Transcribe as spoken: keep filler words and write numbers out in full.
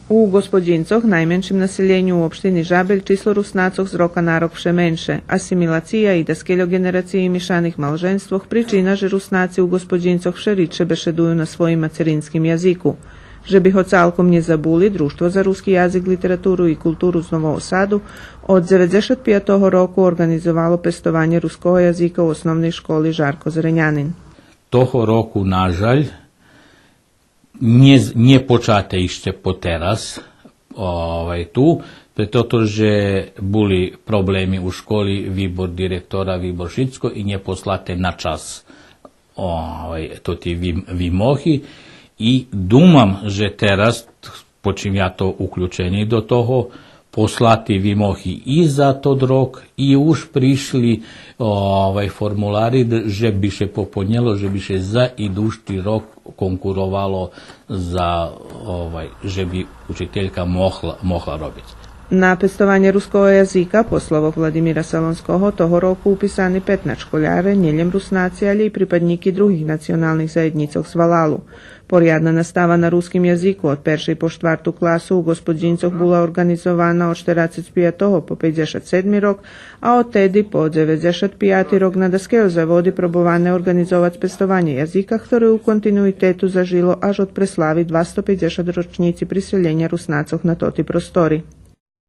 У Господїнцох, найменшим населєню у општини Жабель, число Руснацох з рока на рок вше менше. Асимилация и даскельо ґенерациї мишаних малженствох причина же Руснаци у Господїнцох вше ридше бешедую на своїм мацеринским язику. Же би го цалком нє забули, Дружтво за руски язик, литературу и културу з Нового Саду од дзеведзешат пиятого року орґанизовало пестованє руского язика у Основней школи „Жарко Зренянин“. Того року, на жаль, нє з-, нє почате ище потераз, овай, ту, прето же були проблеми у школи, вибор директора, вибор шицко и нє послате на час, овай, тоти вим-, вимохи. И думам же тераз, почим я то уключени до того, послати вимохи и за тот рок, и уж пришли, овай, формулари, д-, же би ше пополнєло, же би ше за идущи рок конкуровало за, овай, же би учителька могла, могла робиц. На пестованє руского язика по словох Владимира Салонского того року уписани петнац школяре, нє лєм Руснаци, алє и припаднїки других националних заєднїцох з валалу. Порядна настава на руским язику од першей по штварту класу у Господїнцох була орґанизована од штерацец пиятого по пейдзешат седми рок, а од теди по дзеведзешат пияти рок на даскельо заводи пробоване орґанизовац пестованє язика, хторе у континуитету зажило аж од преслави двасто пейдзешат рочнїци приселєня Руснацох на тоти простори.